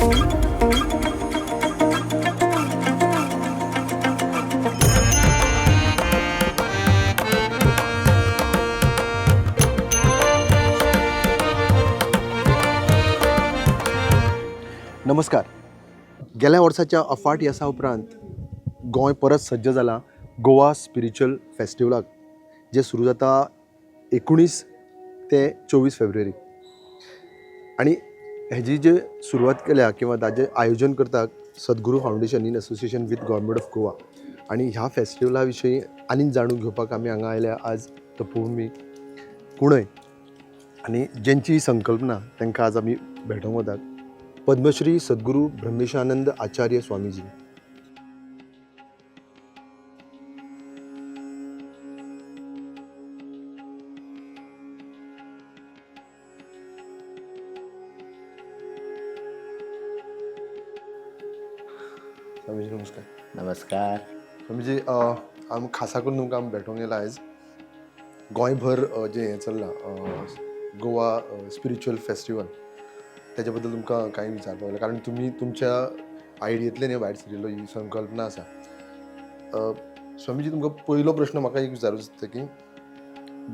नमस्कार. गेल्या वर्साच्या अफाट येसा उपरांत गोंय परत सज्ज जाला गोवा स्पिरिच्युअल फेस्टिवलाक, जें सुरू जाता 19 ते 24 फेब्रुवारी. आनी हेजी जे सुरवात केल्या किंवा ताजें आयोजन करता Sadguru foundation in association with government of Goa. आनी ह्या फेस्टिवला विशीं आनीक जाणून घेवपाक आमी हांगा आयल्या आज तपोभुमी कुणय, आनी जेंची ही संकल्पना तांकां आज आमी भेटोवंक वतात, पद्मश्री सद्गुरू ब्रह्मेशानंद आचार्य स्वामीजी. स्वामीजी नमस्कार. नमस्कार. स्वामीजी, आमी खासा करून तुमकां आमी भेटोवंक येयला आयज. गोंयभर जें हें चल्लां गोवा स्पिरिच्युअल फेस्टिवल, त्याच्या बद्दल तुमकां कांय विचारपाक जाय, कारण तुमी तुमच्या आयडियेंतल्यान हें भायर सरिल्लो ही संकल्पना आसा. स्वामीजी, तुमकां पयलो प्रश्न म्हाका एक विचारूं दिसता की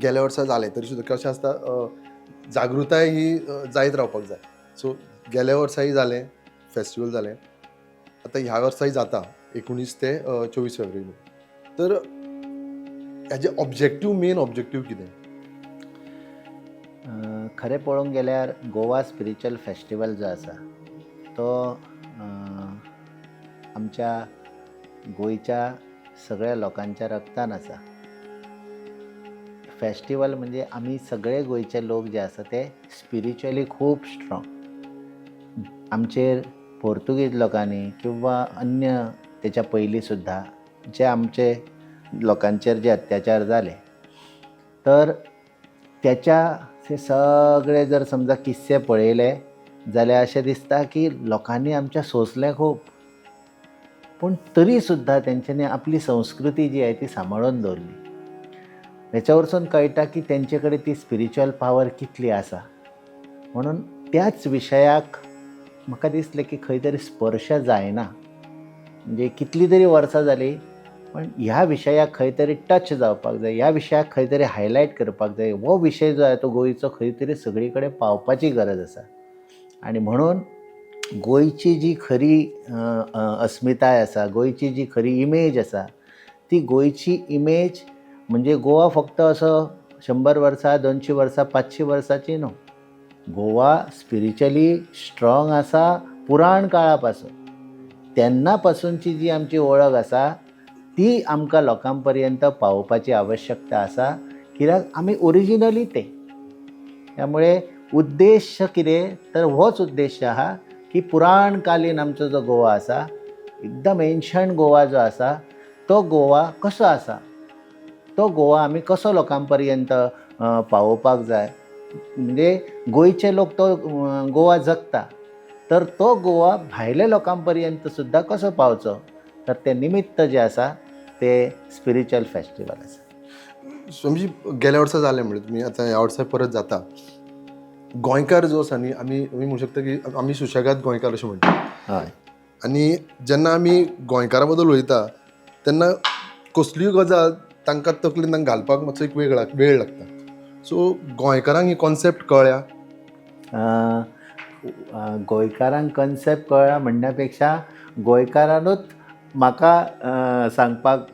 गेल्या वर्सा जालें तरी सुद्दां कशें आसता, जागृताय ही जायत रावपाक जाय. सो गेल्या वर्साय जालें फेस्टिवल जालें, आतां ह्या वर्साय जाता 19 ते 24 फेब्रुवारी. तर हेजें ऑब्जेक्टीव, मेन ऑब्जेक्टीव कितें? खरें पळोवंक गेल्यार गोवा स्पिरिच्युअल फेस्टिवल जो आसा तो आमच्या गोंयच्या सगळ्या लोकांच्या रक्तान आसा. फेस्टिवल म्हणजे आमी सगळे गोंयचे लोक जे आसा ते स्पिरिच्युअली खूब स्ट्रॉंग. आमचेर पोर्तुगीज लोकांनी किंवा अन्य तेच्या पयलीं सुद्दां जे आमचे लोकांचेर जे अत्याचार जाले, तर त्याच्या हे सगळे जर समजा किस्से पळयले जाल्यार अशें दिसता की लोकांनी आमच्या सोंसलें खूब, पूण तरी सुद्दां तेंच्यांनी आपली संस्कृती जी आहे ती सांबाळून दवरली. हेच्या वरसून कळटा की तेंचे कडेन ती स्पिरिच्युअल पावर कितली आसा. म्हणून त्याच विशयाक म्हाका दिसलें की खंय तरी स्पर्श जायना, म्हणजे कितलीं तरी वर्सां जालीं पण ह्या विशयाक खंय तरी टच जावपाक जाय, ह्या विशयाक खंय तरी हायलायट करपाक जाय. हो विशय जो आहे तो गोंयचो खंय तरी सगळी कडेन पावपाची गरज आसा. आनी म्हणून गोंयची जी खरी अस्मिताय आसा, गोंयची जी खरी इमेज आसा, ती गोंयची इमेज म्हणजे गोवा फक्त असो 100 वर्सां, 200 वर्सां, 500 वर्सांची न्हू, गोवा स्पिरिच्युअली स्ट्रॉंग आसा पुराण काळा पासून. तेन्ना पासूनची जी आमची वळख आसा ती आमकां लोकां पर्यंत पावोवपाची आवश्यकता आसा, कित्याक आमी ओरिजिनली ते. त्यामुळे उद्देश कितें तर होच उद्देश आहा की पुराणकालीन आमचो जो गोवा आसा, एकदम एन्शंट गोवा जो आसा, तो गोवा कसो आसा, तो गोवा आमी कसो लोकां पर्यंत पावोवपाक जाय. म्हणजे गोंयचे लोक तो गोवा जगता, तर तो गोवा भायल्या लोकां पर्यंत सुद्दां कसो पावचो, तर तें निमित्त जें आसा तें स्पिरिच्युअल फेस्टिवल आसा. स्वामीजी, गेल्या वर्सा जालें म्हणजे तुमी आतां ह्या वर्सा परत जाता. गोंयकार जो आसा न्ही, आमी आमी म्हणू शकता की आमी सुशेगाद गोंयकार अशें म्हणटा. हय. आनी जेन्ना आमी गोंयकारा बद्दल उलयता तेन्ना कसलीय गजाल तांकां तकलेन तांकां घालपाक मातसो एक वेळ लागता. सो गोंयकारांक ही कॉन्सेप्ट कळ्ळ्या? गोंयकारांक कॉन्सेप्ट कळ्ळा म्हणण्या पेक्षा गोंयकारानूच म्हाका सांगपाक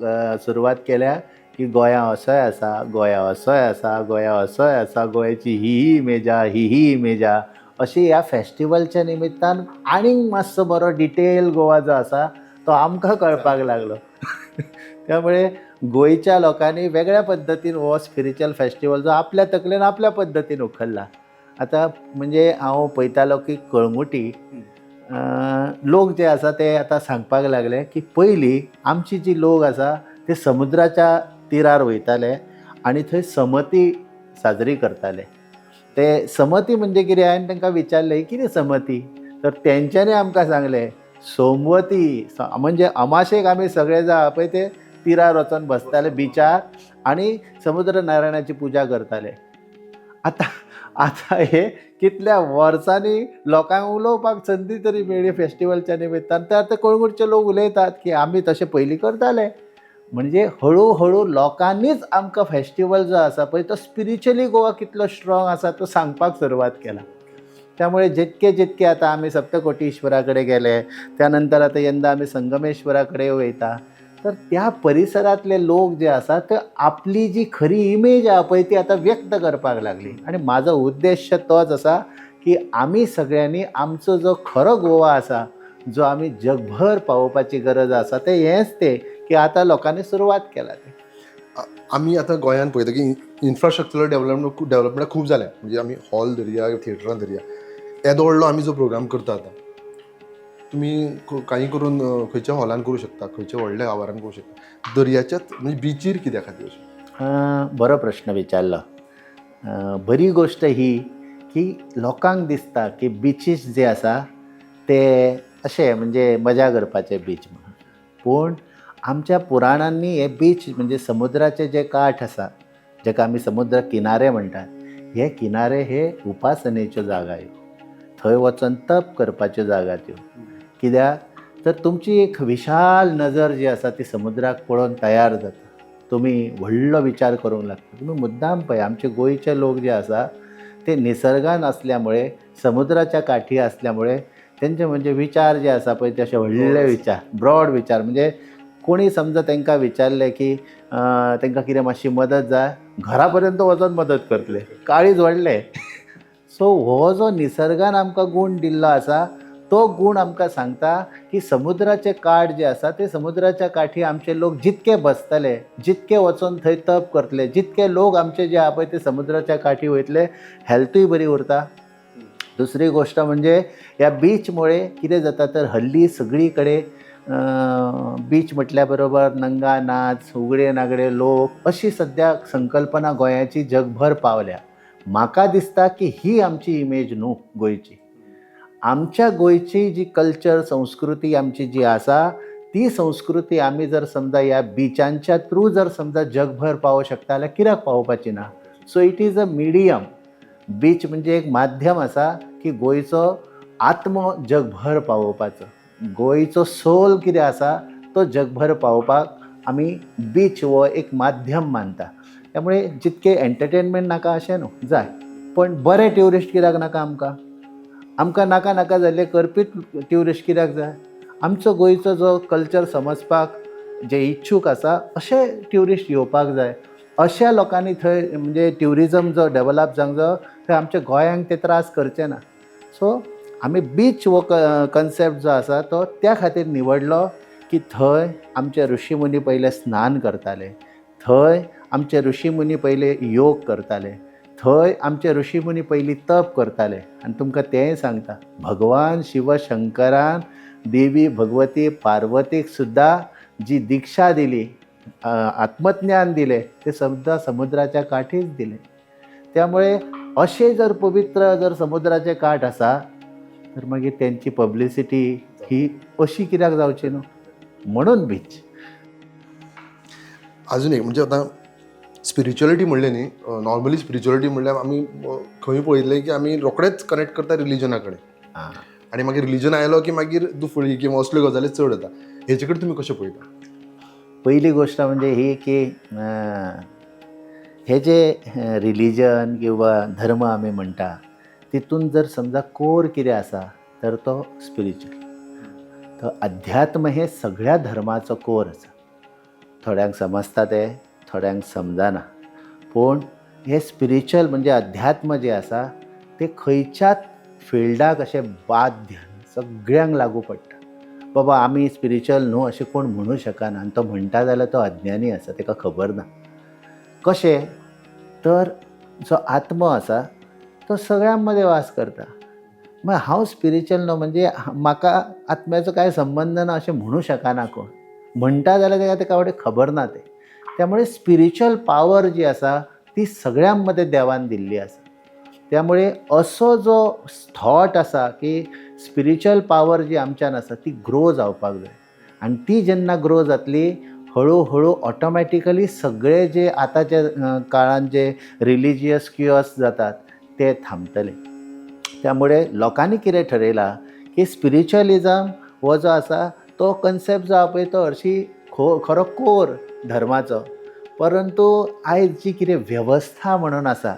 सुरवात केल्या की गोंया असोय आसा, गोंया असोय आसा, गोंया असोय आसा, गोंयची ही ही इमेज आहा, ही ही इमेज आहा. अशी ह्या फेस्टिवलच्या निमित्तान आनीक मातसो बरो डिटेल गोवा जो आसा तो आमकां कळपाक लागलो. त्यामुळे गोंयच्या लोकांनी वेगळ्या पद्दतीन हो स्पिरिच्युअल फेस्टिवल जो आपल्या तकलेन आपल्या पद्दतीन उखल्ला. आतां म्हणजे हांव पळयतालो की कळंगुटी लोक जे आसा ते आतां सांगपाक लागले की पयलीं आमची जी लोक आसा ते समुद्राच्या तिरार वयताले आनी थंय समती साजरी करताले. ते समती म्हणजे कितें, हांवें तांकां विचारलें कितें समती, तर तेंच्यांनी आमकां सांगलें सोमवती म्हणजे अमाशेक आमी सगळे जाण पळय ते तिरार वचोन बसताले बिचार आनी समुद्र नारायणाची पुजा करताले. आतां आतां हे कितल्या वर्सांनी लोकांक उलोवपाक संदी तरी मेळ्ळी फेस्टिवलच्या निमित्तान. तर आतां कळंगूटचे लोक उलयतात की आमी तशें पयलीं करताले. म्हणजे हळू हळू लोकांनीच आमकां फेस्टिवल जो आसा पळय तो स्पिरिच्युअली गोवा कितलो स्ट्रॉंग आसा तो सांगपाक सुरवात केला. त्यामुळे जितके जितके आतां आमी सप्तकोटीश्वरा कडेन गेले, त्या नंतर आतां यंदा आमी संगमेश्वरा कडेन वयता, तर त्या परिसरांतले लोक जे आसा ते आपली जी खरी इमेज आहा पळय ती आतां व्यक्त करपाक लागली. आनी म्हाजो उद्देश्य तोच आसा की आमी सगळ्यांनी आमचो जो खरो गोवा आसा जो आमी जगभर पावोवपाची गरज आसा तें हेंच तें की आतां लोकांनी सुरवात केला तें. आमी आतां गोंयांत पळयता की इन्फ्रास्ट्रक्चरल डेवलपमेंट खूब जालें, म्हणजे आमी हॉल धरया, थिएटरां धरया, येदो व्हडलो आमी जो प्रोग्राम करता आतां तुमी कांय करून खंयच्या हॉलान करूं शकता, खंयच्या व्हडल्या आवारान करूं शकता, दर्याच्याच म्हणजे बिचीर कित्या खातीर अशें? बरो प्रश्न विचारलो. बरी गोश्ट ही की लोकांक दिसता की बिचीस जे आसा ते अशे म्हणजे मजा करपाचे बीच म्हणून, पूण आमच्या पुराणांनी हे बीच म्हणजे समुद्राचे जे काठ आसा जेका आमी समुद्र किनारे म्हणटात, हे किनारे हे उपासनेच्यो जागा ह्यो, थंय वचून तप करपाच्यो जागा त्यो. कित्याक तर तुमची एक विशाल नजर जी आसा ती समुद्राक पळोवन तयार जाता, तुमी व्हडलो विचार करूंक लागता. तुमी मुद्दाम पळय आमचे गोंयचे लोक जे आसा ते निसर्गान आसल्यामुळे समुद्राच्या काठी आसल्यामुळे तेंचे म्हणजे विचार जे आसा पळय ते अशे व्हडले विचार, ब्रॉड विचार. म्हणजे कोणी समजा तांकां विचारलें की तांकां कितें मातशी मदत जाय, घरा पर्यंत वचोन मदत करतले, काळीज व्हडलें. सो हो जो निसर्गान आमकां गूण दिल्लो आसा तो गूण आमकां सांगता की समुद्राचे काठ जे आसा ते समुद्राच्या काठी आमचे लोक जितके बसतले, जितके वचोन थंय तप करतले, जितके लोक आमचे जे आहा पळय ते समुद्राच्या काठी वयतले, हेल्थूय बरी उरता. दुसरी गोश्ट म्हणजे ह्या बीचमुळे कितें जाता तर हल्ली सगळी कडेन बीच म्हटल्या बरोबर नंगा नाच, उगडे नागडे लोक अशी सद्या संकल्पना गोंयाची जगभर पावल्या. म्हाका दिसता की ही आमची इमेज न्हू गोंयची. आमच्या गोंयची जी कल्चर संस्कृती आमची जी आसा ती संस्कृती आमी जर समजा ह्या बिचांच्या थ्रू जर समजा जगभर पावोवंक शकता जाल्यार कित्याक पावोवपाची ना. So it is a medium. Beach म्हणजे एक माध्यम आसा की गोंयचो आत्मो जगभर पावोवपाचो, गोंयचो सोल कितें आसा तो जगभर पावोवपाक आमी बीच हो एक माध्यम मानता. त्यामुळे जितके एंटरटेनमेंट नाका अशें न्हू, जाय, पण बरे ट्युरिस्ट कित्याक नाका आमकां? आमकां नाका नाका जाल्ले करपीच ट्युरिस्ट कित्याक जाय? आमचो गोंयचो जो कल्चर समजपाक जे इच्छूक आसा अशे ट्युरिस्ट येवपाक जाय. अशा लोकांनी थंय म्हणजे ट्युरिजम जो डेवलप जावंक जाय थंय आमच्या गोंयांक ते त्रास करचे ना. सो आमी बीच हो कन्सेप्ट जो आसा तो त्या खातीर निवडलो की थंय आमचे ऋषीमुनी पयले स्नान करताले, थंय आमचे ऋषीमुनी पयले योग करताले, थंय आमचे ऋषीमुनी पयलीं तप करताले. आनी तुमकां तेंय सांगता, भगवान शिवशंकरान देवी भगवती पार्वतीक सुद्दां जी दिक्षा दिली, आत्मज्ञान दिलें, तें सुद्दां समुद्राच्या काठीच दिलें. त्यामुळे अशें जर पवित्र जर समुद्राचें काठ आसा तर मागीर तेंची पब्लिसिटी ही अशी कित्याक जावची न्हू, म्हणून बीच. अजून एक म्हणजे आतां स्पिरिच्युअलिटी म्हणलें न्ही, नॉर्मली स्पिरिच्युअलिटी म्हणल्यार आमी खंय पळयतलें की आमी रोखडेच कनेक्ट करता रिलिजना कडेन, आनी मागीर रिलिजन आयलो की मागीर दुफळी किंवा असल्यो गजाली चड जाता. हेचे कडेन तुमी कशें पळयता? पहिली गोष्ट म्हणजे ही की हे जे रिलिजन किंवा धर्म आमी म्हणटा तितून जर समजा कोर कितें आसा तर तो स्पिरिच्युअल, तो अध्यात्म हे सगळ्या धर्माचो कोर आसा. थोड्यांक समजता तें, थोड्यांक समजना, पूण हे स्पिरिच्युअल म्हणजे अध्यात्म जें आसा तें खंयच्याच फिल्डाक अशें बाध्य सगळ्यांक लागू पडटा. बाबा आमी स्पिरिच्युअल न्हू अशें कोण म्हणू शकना, आनी तो म्हणटा जाल्यार तो अज्ञानी आसा, ताका खबर ना. कशें तर जो आत्मो आसा तो सगळ्यां मदें वास करता. मागीर हांव स्पिरिच्युअल न्हू म्हणजे म्हाका आत्म्याचो कांय संबंद ना अशें म्हणू शकना कोण. म्हणटा जाल्यार ताका ताका वटेन खबर ना तें. त्यामुळे स्पिरिच्युअल पावर जी आसा ती सगळ्यां मदें देवान दिल्ली आसा. त्यामुळे असो जो थॉट आसा की स्पिरिच्युअल पावर जी आमच्यान आसा ती ग्रो जावपाक जाय, आनी ती जेन्ना ग्रो जातली हळू हळू ऑटोमॅटिकली सगळे जे आतांच्या काळान जे रिलिजियस क्युअस जातात ते थांबतले. त्यामुळे लोकांनी कितें ठरयलां की स्पिरिच्युअलिजम हो जो आसा तो कन्सेप्ट जो आहा पळय तो हरशीं खरो कोर धर्माचो, परंतु आयज जी कितें वेवस्था म्हणून आसा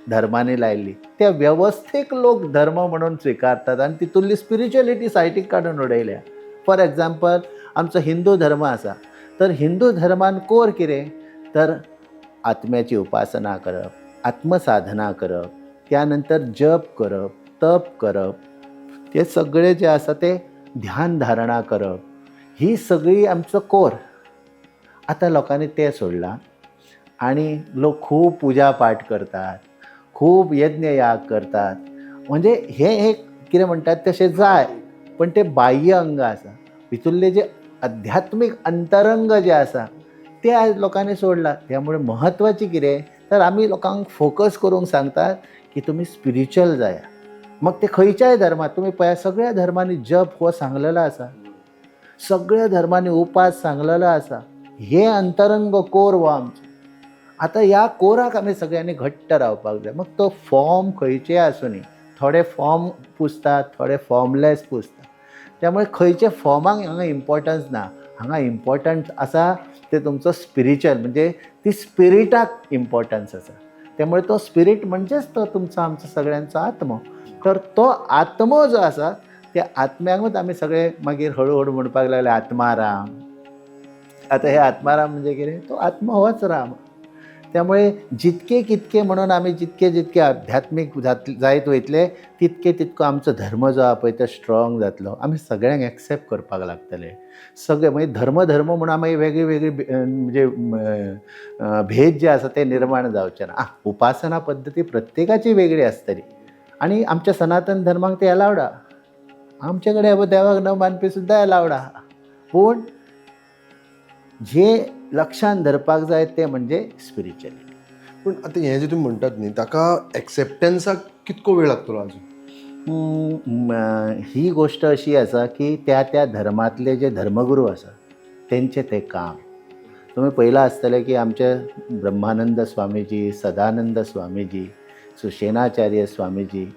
धर्मांनी लायिल्ली त्या वेवस्थेक लोक धर्म म्हणून स्विकारतात आनी तितूंतली स्पिरिच्युअलिटी सायडीक काडून उडयल्या. फॉर एग्जाम्पल आमचो हिंदू धर्म आसा, तर हिंदू धर्मान कोर कितें तर आत्म्याची उपासना करप, आत्मसाधना करप, त्यानंतर जप करप, तप करप, ते सगळे जे आसा ते ध्यान धारणा करप, ही सगळी आमचो कोर. आतां लोकांनी तें सोडलां आनी लोक खूब पुजा पाठ करतात, खूब यज्ञ याग करतात. म्हणजे हें एक कितें म्हणटात तशें जाय, पण तें बाह्य अंग आसा. भितुल्लें जें अध्यात्मीक अंतरंग जें आसा तें आयज लोकांनी सोडलां. त्यामुळे म्हत्वाचें कितें तर आमी लोकांक फोकस करूंक सांगतात की तुमी स्पिरिच्युअल जाया. मग ते खंयच्याय धर्मांत तुमी पळयात, सगळ्या धर्मांनी जप हो सांगलेलो आसा, सगळ्या धर्मांनी उपास सांगलेलो आसा. हे अंतरंग कोर हो आमचो. आतां ह्या कोराक आमी सगळ्यांनी घट्ट रावपाक जाय. मग तो फॉर्म खंयचेय आसूं, थोडे फॉर्म पुजतात, थोडे फॉर्मलेस पुजतात. त्यामुळे खंयच्या फॉर्माक हांगा इम्पॉर्टन्स ना. हांगा इम्पॉर्टन्स आसा ते तुमचो स्पिरिच्युअल, म्हणजे ती स्पिरिटाक इम्पॉर्टन्स आसा. त्यामुळे तो स्पिरीट म्हणजेच तो तुमचो आमचो सगळ्यांचो आत्मो. तर तो आत्मो जो आसा त्या आत्म्याकूच आमी सगळे मागीर हळू हळू म्हणपाक लागले आत्माराम. आतां हे आत्माराम म्हणजे कितें, तो आत्मो होच राम. त्यामुळे जितके कितके म्हणून आमी जितके जितके आध्यात्मीक जायत वयतले तितके तितको आमचो धर्म जो आहा पळय तो स्ट्रॉंग जातलो. आमी सगळ्यांक एक्सेप्ट करपाक लागतले. सगळे मागीर धर्म धर्म म्हणून आमी वेगळी वेगळी म्हणजे भेद जे आसा ते निर्माण जावचे ना. उपासना पद्दती प्रत्येकाची वेगळी आसतली आनी आमच्या सनातन धर्माक ते एलावड आहा. आमचे कडेन देवाक न मानपी सुद्दां एलावड आहा. पूण जे लक्षान धरपाक जाय तें म्हणजे स्पिरिच्युअलिटी. पूण आतां हें जें तुमी म्हणटात न्ही ताका एक्सेप्टन्साक कितको वेळ लागतलो आजून? ही गोश्ट अशी आसा की त्या त्या धर्मांतले जे धर्मगुरू आसा तेंचें तें काम. तुमी पळयलां आसतलें की आमचे ब्रह्मानंद स्वामीजी, सदानंद स्वामीजी, सुशेनाचार्य स्वामीजी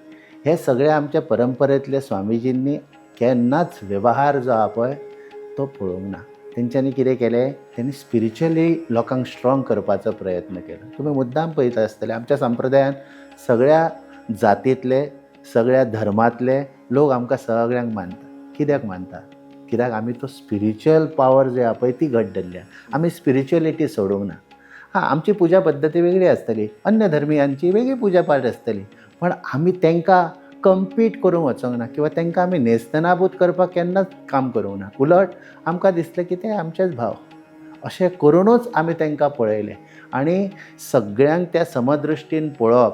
हे सगळे आमच्या परंपरेंतले स्वामीजींनी केन्नाच वेव्हार जो आहा पळय तो पळोवंक ना. तेंच्यांनी कितें केलें, तेणी स्पिरिच्युअली लोकांक स्ट्रॉंग करपाचो प्रयत्न केलो. तुमी मुद्दाम पळयता आसतले आमच्या संप्रदायान सगळ्या जातींतले, सगळ्या धर्मांतले लोक आमकां सगळ्यांक मानतात. कित्याक मानतात? कित्याक आमी तो स्पिरिच्युअल पावर जी आहा पळय ती घट धरल्या. आमी स्पिरिच्युअलिटी सोडूंक ना. हां, आमची पुजा पद्दती वेगळी आसतली, अन्य धर्मियांची वेगळी पुजा पाठ आसतली, पण आमी तांकां कम्पीट करूंक वचोंक ना किंवा तांकां आमी नेस्तनाबूत करपाक केन्नाच काम करूंक ना. उलट आमकां दिसलें की ते आमचेच भाव, अशें करुनूच आमी तांकां पळयलें. आनी सगळ्यांक त्या समदृश्टीन पळोवप,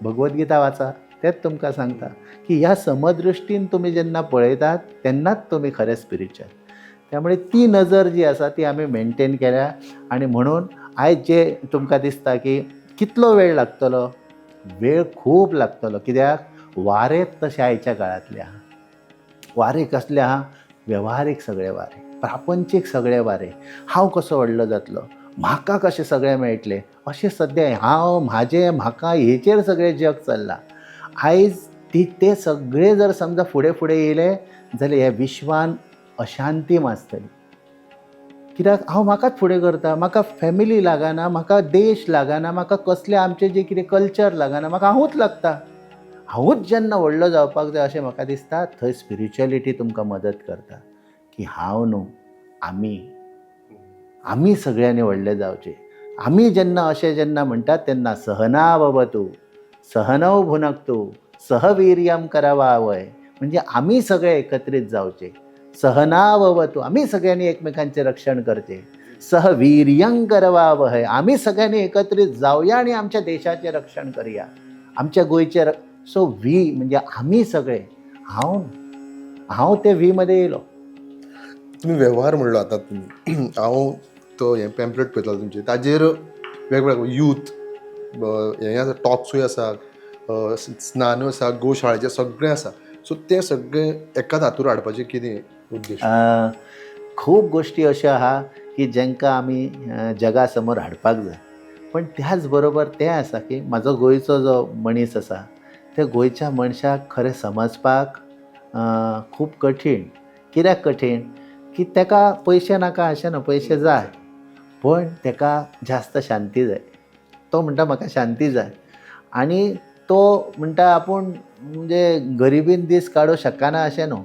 भगवद्गीता वाचा, तेंच तुमकां सांगता की ह्या समदृश्टीन तुमी जेन्ना पळयतात तेन्नाच तुमी खरें स्पिरिच्युअल. त्यामुळे ती नजर जी आसा ती आमी मेनटेन केल्या. आनी म्हणून आयज जे तुमकां दिसता की कितलो वेळ लागतलो, वेळ खूब लागतलो. कित्याक वारेच तशे आयच्या काळांतले आहा. वारे कसले आहा, वेव्हारीक सगळे वारे, प्रापंचीक सगळे वारे. हांव कसो व्हडलो जातलो, म्हाका कशें सगळें मेळटलें, अशें सद्या हांव, म्हाजें, म्हाका हेचेर सगळें जग चल्लां. आयज ती ते सगळे जर समजा फुडें फुडें येयले जाल्यार ह्या विश्वान अशांती माजतली. कित्याक हांव म्हाकाच फुडें करता, म्हाका फॅमिली लागना, म्हाका देश लागना, म्हाका कसलें आमचें जें कितें कल्चर लागना, म्हाका हांवूच लागता. हांवूच जेन्ना व्हडलो जावपाक जाय अशें म्हाका दिसता, थंय स्पिरिच्युअलिटी तुमकां मदत करता की हांव न्हू, आमी, आमी सगळ्यांनी व्हडले जावचे. आमी जेन्ना अशें जेन्ना म्हणटात तेन्ना सहना भवतु, सहनौ भुनक्तु, सहवीर्यं करवावय, म्हणजे आमी सगळे एकत्रीत जावचे. सहना भवतु, आमी सगळ्यांनी एकमेकांचें रक्षण करचें. सहवीर्यं करवावहय, आमी सगळ्यांनी एकत्रीत जावया आनी आमच्या देशाचें रक्षण करया, आमच्या गोंयचें. सो we म्हणजे आमी सगळे, हांव हांव ते we मध्ये येयलो. तुमी वेव्हार म्हणलो आतां तुमी, हांव तो हें पॅम्पलेट पळयतालो तुमचें, ताजेर वेगवेगळे यूथ हें आसा, टॉक्सूय आसा, स्नानूय आसा, गोशाळेचें सगळें आसा. सो तें सगळें एकाच हातूर हाडपाचें कितें उद्देश? खूब गोश्टी अश्यो आहा की जांकां आमी जगा समोर हाडपाक जाय. पण त्याच बरोबर तें आसा की म्हाजो गोंयचो जो मनीस आसा त्या गोंयच्या मनशाक खरें समजपाक खूब कठीण. कित्याक कठीण की ताका पयशे नाका अशें ना, पयशे जाय, पण ताका जास्त शांती जाय. तो म्हणटा म्हाका शांती जाय आनी तो म्हणटा आपूण म्हणजे गरिबीन दीस काडूंक शकना अशें न्हू,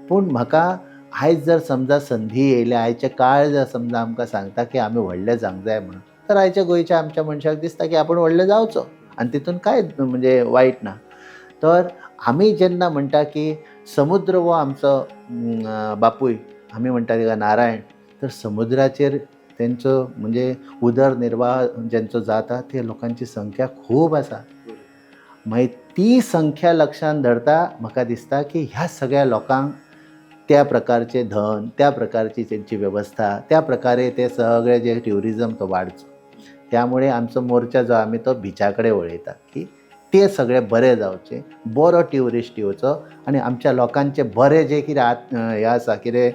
पूण म्हाका आयज जर समजा संदी येयल्या, आयचे काळ जर समजा आमकां सांगता की आमी व्हडले जावंक जाय म्हणून, तर आयच्या गोंयच्या आमच्या मनशाक दिसता की आपूण व्हडले जावचो आनी तितून कांय म्हणजे वायट ना. तर आमी जेन्ना म्हणटा की समुद्र हो आमचो बापूय, आमी म्हणटा ताका नारायण, तर समुद्राचेर तेंचो म्हणजे उदरनिर्वाह जेंचो जाता ते लोकांची संख्या खूब आसा. मागीर ती संख्या लक्षांत धरता म्हाका दिसता की ह्या सगळ्या लोकांक त्या प्रकारचें धन, त्या प्रकारची तेंची वेवस्था, त्या प्रकारे ते सगळे जे ट्युरिजम तो वाडचो. त्यामुळे आमचो मोर्चा जो आमी तो बिचा कडेन वळयता की ते सगळे बरे जावचे, बरो ट्युरिस्ट येवचो आनी आमच्या लोकांचे बरे जे कितें हें आसा कितें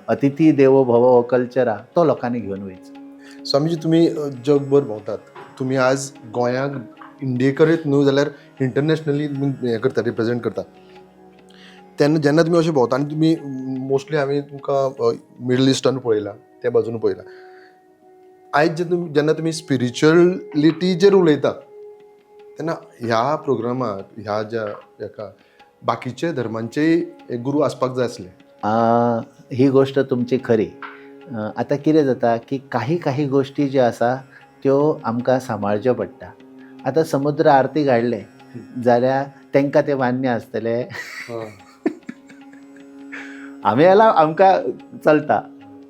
अतिथी देवो भव हो कल्चर आहा तो लोकांनी घेवन वयचो. स्वामीजी, तुमी जगभर भोंवतात, तुमी आज गोंयाक इंडियेकच न्हू जाल्यार इंटरनॅशनली हें करता, रिप्रेजेंट करता. तेन्ना जेन्ना तुमी अशें भोंवता आनी तुमी मोस्टली हांवें तुमकां मिडल इस्टान पळयला, त्या बाजून पळयला, आयज जे तुमी जेन्ना तुमी स्पिरिच्युअलिटीचेर उलयता तेन्ना ह्या प्रोग्रामाक ह्या ज्या हेका बाकीचे धर्मांचेय गुरू आसपाक जाय आसले. ही गोश्ट तुमची खरी. आतां कितें जाता की काही काही गोश्टी ज्यो आसा त्यो आमकां सांबाळच्यो पडटा. आतां समुद्र आरती घाडले जाल्यार तांकां तें मान्य आसतलें, आमी जाल्यार आमकां चलता,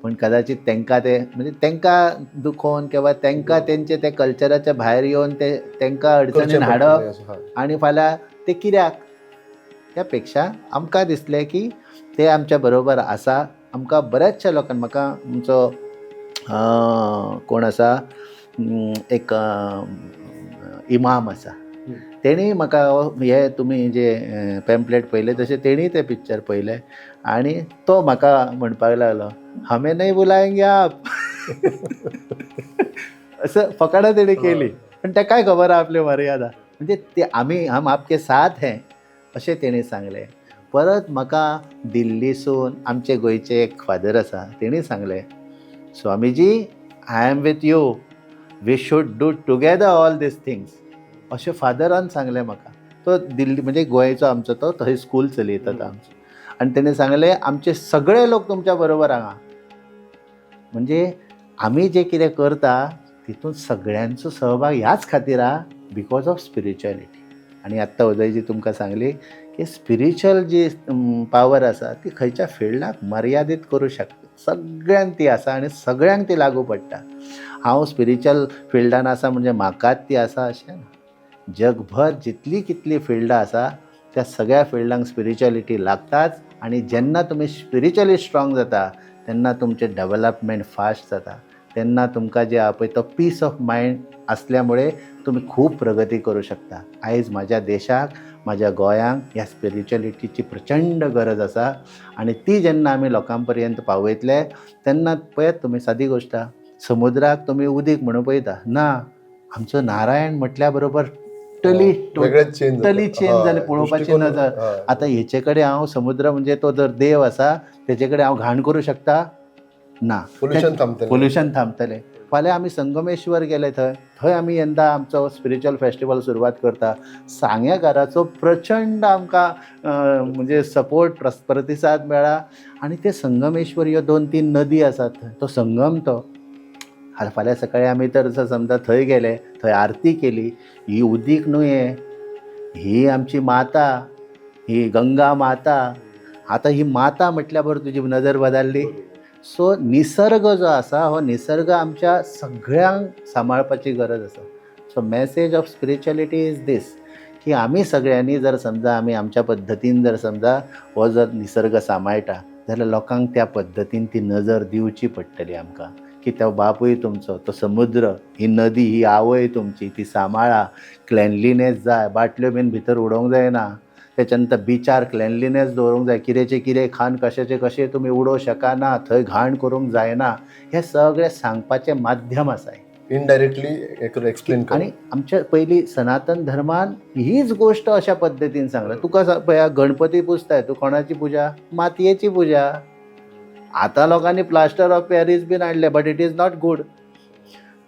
पूण कदाचित तांकां तें म्हणजे तांकां दुखोवन किंवा तांकां तेंचे ते कल्चराच्या भायर येवन ते तांकां अडचणीन हाडप आनी फाल्यां ते कित्याक, त्या पेक्षा आमकां दिसलें की ते आमच्या बरोबर आसा. आमकां बऱ्याचशा लोकांक, म्हाका आमचो कोण आसा एक इमाम आसा, तेणी म्हाका हे तुमी जे पॅम्पलेट पळयलें तशें तेणी तें पिक्चर पळयलें आनी तो म्हाका म्हणपाक लागलो हमें नहीं बुलाएंगे आप, असं फकाणां तेणी केली, पण ताकाय खबर आहा आपल्यो मर्यादा, म्हणजे ते आमी हम आपके साथ हैं अशें तेणी सांगलें. परत म्हाका दिल्लीसून आमचे गोंयचे एक फादर आसा तेणी सांगलें, Swamiji I am with you, we should do together all these things, अशें फादरान सांगलें म्हाका. तो दिल्ली म्हणजे गोंयचो आमचो तो थंय स्कूल चलयता तो आमचो, आनी तेणें सांगलें आमचे सगळे लोक तुमच्या बरोबर हांगा. म्हणजे आमी जें कितें करता तितून सगळ्यांचो सहभाग ह्याच खातीर आहा, because of spirituality. आनी आत्तां उदयजी तुमकां सांगली की स्पिरिच्युअल जी पावर आसा ती खंयच्या फिल्डाक मर्यादीत करूं शकता, सगळ्यांक ती आसा आनी सगळ्यांक ती लागू पडटा. हांव स्पिरिच्युअल फिल्डान आसा म्हणजे म्हाकाच ती आसा अशें ना, जगभर जितली कितली फिल्डां आसा त्या सगळ्या फिल्डांक स्पिरिच्युअलिटी लागताच. आनी जेन्ना तुमी स्पिरिच्युअली स्ट्रॉंग जाता तेन्ना तुमचें डेवलपमेंट फास्ट जाता, तेन्ना तुमकां जें आहा पळय तो पीस ऑफ मायंड आसल्या मुळे तुमी खूब प्रगती करूं शकता. आयज म्हाज्या देशाक, म्हाज्या गोंयांक ह्या स्पिरिच्युअलिटीची प्रचंड गरज आसा आनी ती जेन्ना आमी लोकां पर्यंत पावयतले तेन्ना पळयात तुमी, सादी गोश्ट आहा, समुद्राक तुमी उदीक म्हणून पळयता ना, आमचो नारायण म्हटल्या बरोबर टली टली चेंज जाली पळोवपाची नजर. आतां हेचे कडेन हांव समुद्र म्हणजे तो जर देव आसा तेजे कडेन हांव घाण करूं शकता ना, पोल्युशन थांबतलें, पोल्युशन थांबतलें. फाल्यां आमी संगमेश्वर गेले थंय, थंय आमी यंदा आमचो स्पिरिच्युअल फेस्टिवल सुरवात करता. सांगेकाराचो प्रचंड आमकां म्हणजे सपोर्ट, प्रतिसाद मेळ्ळा. आनी ते संगमेश्वर ह्यो 2-3 नदी आसात थंय, तो संगम तो फाल्यां सकाळी आमी तर समजा थंय गेले, थंय आरती केली, ही उदीक न्हू हें, ही आमची माता, ही गंगा माता. आतां ही माता म्हटल्या बरोबर तुजी नदर बदलली. सो निसर्ग जो आसा हो निसर्ग आमच्या सगळ्यांक सांबाळपाची गरज आसा. So message of spirituality is this की आमी सगळ्यांनी जर समजा आमी आमच्या पद्दतीन जर समजा हो जर निसर्ग सांबाळटा जाल्यार लोकांक त्या पद्दतीन ती नजर दिवची पडटली आमकां की तो बापूय तुमचो, तो समुद्र, ही नदी, ही आवय तुमची, ती सांबाळा. क्लेनलीनेस जाय, बाटल्यो बीन भितर उडोवंक जायना. त्याच्या नंतर बिचार क्लेनलीनेस दवरूंक जाय, कितेंचें कितें खाण कशेंचें कशें तुमी उडोवंक शकना, थंय घाण करूंक जायना. हें सगळें सांगपाचें माध्यम आसा. इनडायरेक्टली एक्सप्लेन कर. आणि आमच्या पयलीं सनातन धर्मान हीच गोश्ट अशा पद्दतीन सांगला. तुका पळया, गणपती पुजताय तूं, कोणाची पुजा? मातयेची पुजा. आतां लोकांनी प्लास्टर ऑफ पॅरीस बीन हाडले, but it is not good.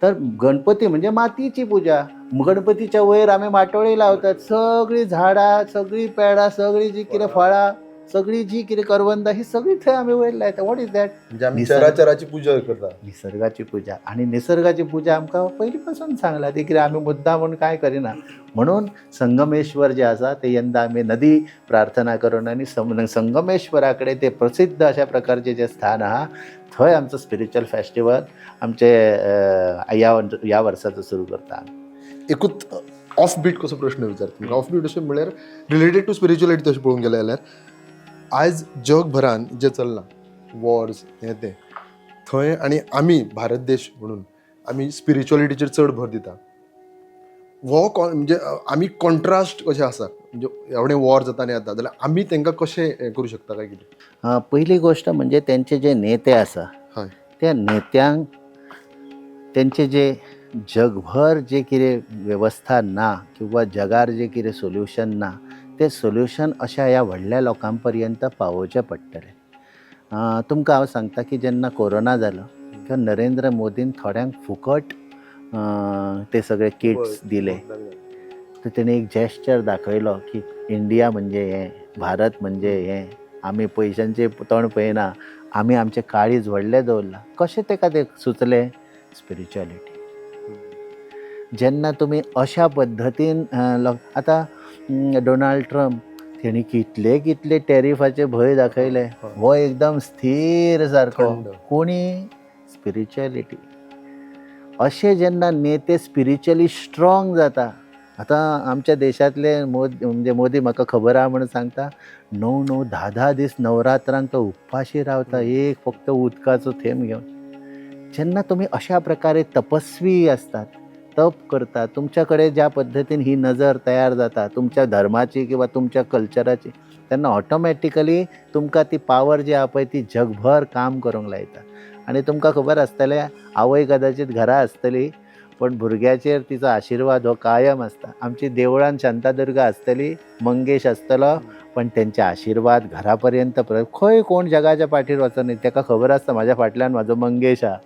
तर गणपती म्हणजे मातयेची पुजा. गणपतीच्या वयर आमी माटोळी लावतात. सगळीं झाडां, सगळीं पेडां, सगळीं जी कितें फळां, सगळीं जी कितें करवंदां, ही सगळीं थंय आमी वयर लायता. What is that? म्हणजे आमी चराचराची पुजा करता. निसर्गाची पुजा. आणि निसर्गाची पुजा आमकां पयलीं पासून सांगला ती कितें आमी मुद्दाम म्हूण कांय करिना. म्हणून संगमेश्वर जे आसा ते यंदा आमी नदी प्रार्थना करून आनी संगमेश्वरा कडेन ते प्रसिद्ध अशा प्रकारचे जे स्थान आहा थंय आमचो स्पिरिच्युअल फेस्टिवल आमचे ह्या ह्या वर्साचो सुरू करता. एकूच ऑफ बीट कसो प्रश्न विचारता तुमकां. ऑफ बीट अशें म्हणल्यार रिलेटेड टू स्पिरिच्युअलिटी. तशें पळोवंक गेलें जाल्यार आयज जगभरान जें चल्लां, वॉर्स हें तें थंय, आनी आमी भारत देश म्हणून आमी स्पिरिच्युअलिटीचेर चड भर दिता. हो म्हणजे आमी कॉन्ट्रास्ट कशें आसा? म्हणजे एवढे वॉर जाता आनी जाता जाल्यार आमी तांकां कशें हें करूं शकता काय कितें? पहिली गोष्ट म्हणजे त्यांचे जे नेते आसा त्या नेत्यांक तेंचे जे जगभर जे कितें वेवस्था ना किंवा जगार जे कितें सोल्युशन ना, तें सोल्युशन अशा ह्या व्हडल्या लोकां पर्यंत पावोवचें पडटलें. तुमकां हांव सांगता की जेन्ना कोरोना जालो किंवा नरेंद्र मोदीन थोड्यांक फुकट ते सगळे किट्स दिले, तर तेणी एक जेस्चर दाखयलो की इंडिया म्हणजे हें, भारत म्हणजे हें, आमी पयशांचें तोंड पळयना, आमी आमचें काळीज व्हडलें दवरलां. कशें ताका तें सुचलें? स्पिरिच्युअलिटी. जेन्ना तुमी अशा पद्दतीन आतां डोनाल्ड ट्रम्प तेणी कितले कितले टॅरिफाचे भंय दाखयले, हो एकदम स्थीर सारको. थंड. कोणी स्पिरिच्युअलिटी. अशे जेन्ना नेते स्पिरिच्युअली स्ट्रॉंग जाता. आतां आमच्या देशांतले मोदी, म्हणजे मोदी म्हाका खबर आहा म्हणून सांगता, णव णव धा धा दीस नवरात्रांक तो उपाशी रावता, एक फक्त उदकाचो थेंब घेवन. जेन्ना तुमी अशा प्रकारे तपस्वी आसतात, तप करता, तुमच्या कडेन ज्या पद्दतीन ही नजर तयार जाता तुमच्या धर्माची किंवा तुमच्या कल्चराची, तेन्ना ऑटोमॅटिकली तुमकां ती पावर जी आहा पळय ती जगभर काम करूंक लायता. आनी तुमकां खबर आसतलें, आवय कदाचीत घरा आसतली पण भुरग्याचेर तिचो आशिर्वाद हो कायम आसता. आमची देवळान शांतादुर्गा आसतली, मंगेश आसतलो, पण तेंचे आशिर्वाद घरा पर्यंत खंय कोण जगाच्या पाठीर वचना, ताका खबर आसता म्हाज्या फाटल्यान म्हाजो मंगेश आहा,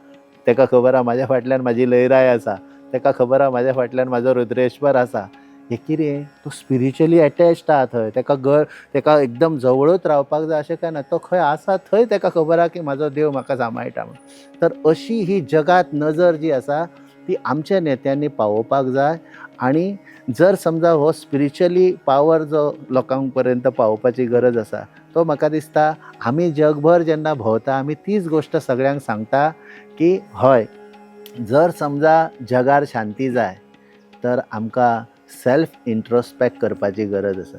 ताका खबर आहा म्हाज्या फाटल्यान म्हाजी लयराय आसा, ताका खबर आहा म्हाज्या फाटल्यान म्हाजो रुद्रेश्वर आसा. हें कितें, तो स्पिरिच्युअली एटॅच्ड आहा थंय. ताका घर ताका एकदम जवळूच रावपाक जाय अशें काय ना, तो खंय आसा थंय ताका खबर आहा की म्हाजो देव म्हाका सांबाळटा म्हूण. तर अशी ही जगात नजर जी आसा ती आमच्या नेत्यांनी पावोवपाक जाय. आनी जर समजा हो स्पिरिच्युअली पावर जो लोकांक पर्यंत पावोवपाची गरज आसा, तो म्हाका दिसता आमी जगभर जेन्ना भोंवता आमी तीच गोश्ट सगळ्यांक सांगता की हय, जर समजा जगार शांती जाय तर आमकां सेल्फ इंट्रोस्पेक्ट करपाची गरज आसा.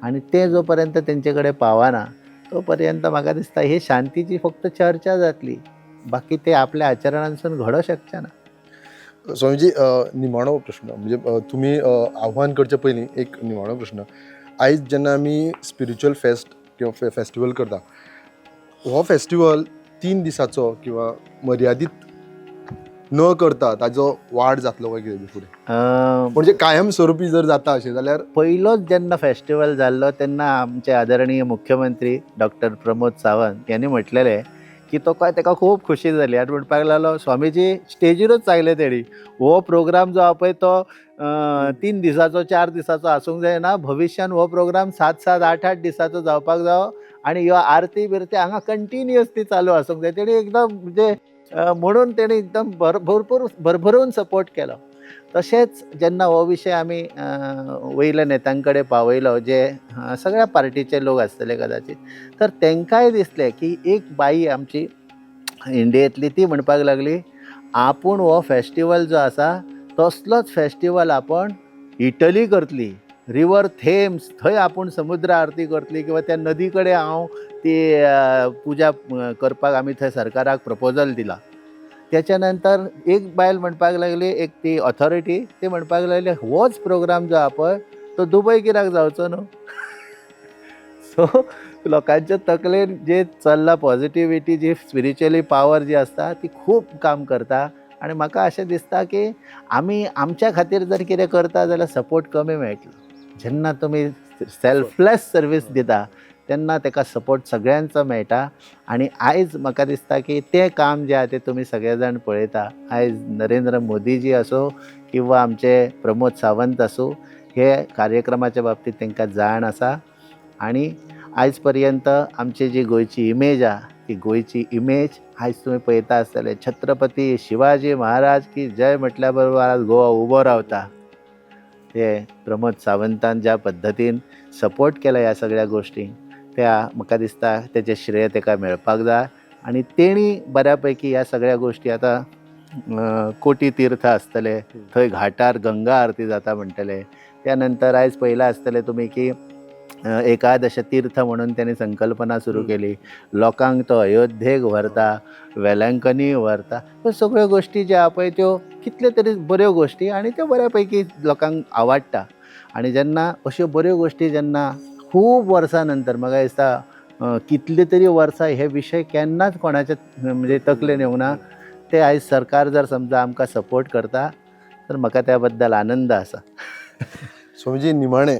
आनी तें जो पर्यंत तेंचे कडेन पावना तो पर्यंत म्हाका दिसता ही शांतीची फक्त चर्चा जातली, बाकी ते आपल्या आचरणांसून घडोवंक शकचे ना. स्वामीजी, निमाणो प्रश्न म्हणजे तुमी आव्हान करचे पयलीं एक निमाणो प्रश्न. आयज जेन्ना आमी स्पिरिच्युअल फेस्ट किंवा फेस्टिवल करता, हो फेस्टिवल 3 दिसाचो किंवा मर्यादीत न करता ताजो वाड जातलो काय कितें फुडें? म्हणजे कायम स्वरुपी जर जाता अशें जाल्यार? पयलोच जेन्ना फेस्टिवल जाल्लो तेन्ना आमचे आदरणीय मुख्यमंत्री डॉक्टर प्रमोद सावंत यांनी म्हटलेलें की तो काय ताका खूब खुशी जाली आनी म्हणपाक लागलो, स्वामीजी स्टेजीरूच सांगलें तेणी, हो प्रोग्राम जो आहा पळय तो 3 दिसाचो 4 दिसाचो आसूंक जायना, भविश्यान हो प्रोग्राम 7 7 8 8 दिसाचो जावपाक जावो आनी ह्यो आरती बिरती हांगा कंटिन्युअस ती चालू आसूंक जाय. तेणी एकदम म्हणजे म्हणून तेणी एकदम भरपूर भरभरून सपोर्ट केलो. तशेंच जेन्ना हो विशय आमी वयल्या नेत्यां कडेन पावयलो, जे सगळ्या पार्टीचे लोक आसतले कदाचीत, तर तांकांय दिसलें की एक बाई आमची इंडियेंतली ती म्हणपाक लागली आपूण हो फेस्टिवल जो आसा तसलोच फेस्टिवल आपण इटली करतली, रिवर थेम्स थंय आपूण समुद्र आरती करतली किंवा त्या नदी कडेन हांव ती पुजा करपाक आमी थंय सरकाराक प्रपोजल दिला. त्याच्या नंतर एक बायल म्हणपाक लागली, एक ती ऑथॉरिटी ती म्हणपाक लागली होच प्रोग्राम जो आहा पळय तो दुबय कित्याक जावचो न्हू. सो लोकांच्या तकलेन जे चल्लां पॉझिटिविटी जी स्पिरिच्युअली पावर जी आसता ती खूब काम करता. आनी म्हाका अशें दिसता की आमी आमच्या खातीर जर कितें करता जाल्यार सपोर्ट कमी मेळटलो. जेन्ना तुमी सेल्फलेस सर्वीस दिता तेन्ना ताका सपोर्ट सगळ्यांचो मेळटा. आनी आयज म्हाका दिसता की तें काम जें आहा तें तुमी सगळे जाण पळयता. आयज नरेंद्र मोदीजी आसूं किंवा आमचे प्रमोद सावंत आसूं, हे कार्यक्रमाच्या बाबतींत तांकां जाण आसा. आनी आयज पर्यंत आमची जी गोंयची इमेज आहा ती गोंयची इमेज आयज तुमी पळयता आसतले. छत्रपती शिवाजी महाराज की जय म्हटल्या बरोबर आज गोवा उबो रावता. ते प्रमोद सावंतान ज्या पद्दतीन सपोर्ट केला ह्या सगळ्या गोश्टींक, त्या म्हाका दिसता तेचें श्रेय ताका मेळपाक जाय. आनी तेणी बऱ्या पैकी ह्या सगळ्या गोश्टी आतां कोटी तीर्थ आसतले, थंय घाटार गंगा आरती जाता म्हणटले. त्या नंतर आयज पळयलां आसतलें तुमी की एकादश तीर्थ म्हणून तेणी संकल्पना सुरू केली. लोकांक तो अयोध्येक व्हरता, वेलंकनी व्हरता. ह्यो सगळ्यो गोश्टी ज्यो आहा पळय त्यो कितल्यो तरी बऱ्यो गोश्टी आनी त्यो बऱ्या पैकी लोकांक आवडटा. आनी जेन्ना अश्यो बऱ्यो गोश्टी जेन्ना खूब वर्सां नंतर म्हाका दिसता कितली तरी वर्सां हे विशय केन्नाच कोणाच्या म्हणजे तकलेन येवंक ना, ते आयज सरकार जर समजा आमकां सपोर्ट करता तर म्हाका त्या बद्दल आनंद आसा. स्वामीजी, निमाणें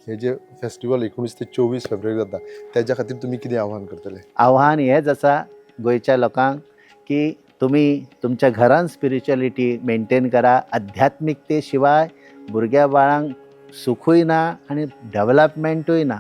हे जे फेस्टिवल 19 ते 24 फेब्रुवारी जाता त्याच्या खातीर तुमी कितें आव्हान करतले? आव्हान हेंच आसा गोंयच्या लोकांक की तुमी तुमच्या घरान स्पिरिच्युअलिटी मेनटेन करा. आध्यात्मिकते शिवाय भुरग्या बाळांक सुखूय ना आनी डेवलपमेंटूय ना.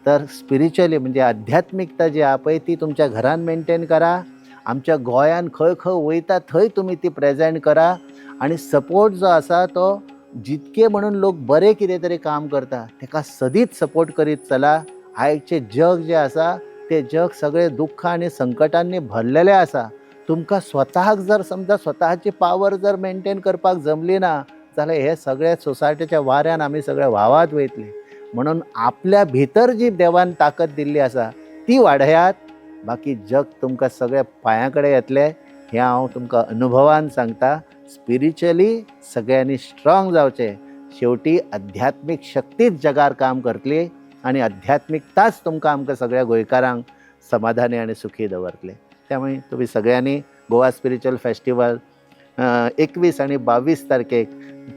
तर स्पिरिच्युअली म्हणजे आध्यात्मिकता जी आहा पळय ती तुमच्या घरान मेनटेन करा. आमच्या गोंयान खंय खंय वयता थंय तुमी ती प्रेजेंट करा. आनी सपोर्ट जो आसा तो जितके म्हणून लोक बरे कितें तरी काम करता ताका सदींच सपोर्ट करीत चला. आयचें जग जें आसा तें जग सगळें दुख्ख आनी संकटांनी भरलेलें आसा. तुमकां स्वताक जर समजा स्वताची पावर जर मेनटेन करपाक जमली ना जाल्यार हे सगळे सोसायटीच्या वाऱ्यान आमी सगळे व्हांवत वयतले. म्हणून आपल्या भितर जी देवान ताकद दिल्ली आसा ती वाडयात, बाकी जग तुमकां सगळ्या पांयां कडेन येतलें हें हांव तुमकां अनुभवान सांगता. स्पिरिच्युअली सगळ्यांनी स्ट्रॉंग जावचें. शेवटी आध्यात्मीक शक्तीच जगार काम करतली आनी आध्यात्मिकताच तुमकां आमकां सगळ्या गोंयकारांक समाधानी आनी सुखी दवरतले. त्यामुळे तुमी सगळ्यांनी गोवा स्पिरिच्युअल फेस्टिवल 21 आनी 22 तारखेक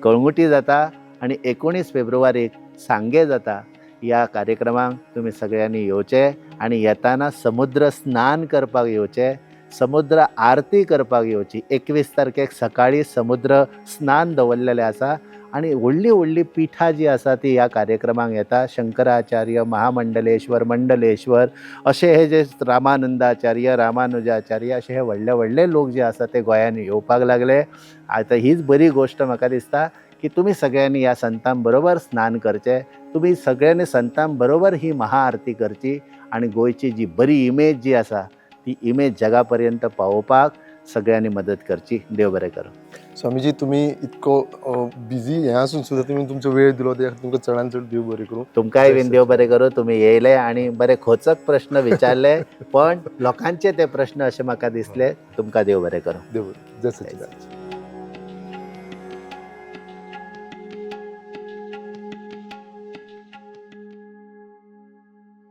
कळंगुटी जाता आनी 19 फेब्रुवारीक सांगे जाता. ह्या कार्यक्रमाक तुमी सगळ्यांनी येवचें आनी येताना समुद्र स्नान करपाक येवचें, समुद्र आरती करपाक येवची. 21 तारखेक सकाळी समुद्र स्नान दवरलेलें आसा आनी व्हडलीं व्हडलीं पिठां जीं आसा ती ह्या कार्यक्रमाक येता. शंकराचार्य, महामंडलेश्वर, मंडलेश्वर अशे हे जे रामानंदाचार्य, रामानुजाचार्य अशे हे व्हडले व्हडले लोक जे आसा ते गोंयान येवपाक लागले. आतां हीच बरी गोश्ट म्हाका दिसता की तुमी सगळ्यांनी ह्या संतां बरोबर स्नान करचें, तुमी सगळ्यांनी संतां बरोबर ही महाआरती करची आनी गोंयची जी बरी इमेज जी आसा ती इमेज जगा पर्यंत पावोवपाक सगळ्यांनी मदत करची. देव बरें करूं. स्वामीजी, तुमी इतको बिजी हें आसून सुद्दां तुमी तुमचो वेळ दिलो त्या खातीर तुमकां चडान चड देव बरें करूं. तुमकांय बीन देव बरें करूं. तुमी येयले आनी बरे खोचक प्रश्न विचारले, पण लोकांचे ते प्रश्न अशे म्हाका दिसले. तुमकां देव बरें करूं. देव बरें. जय सच्चिदानंद.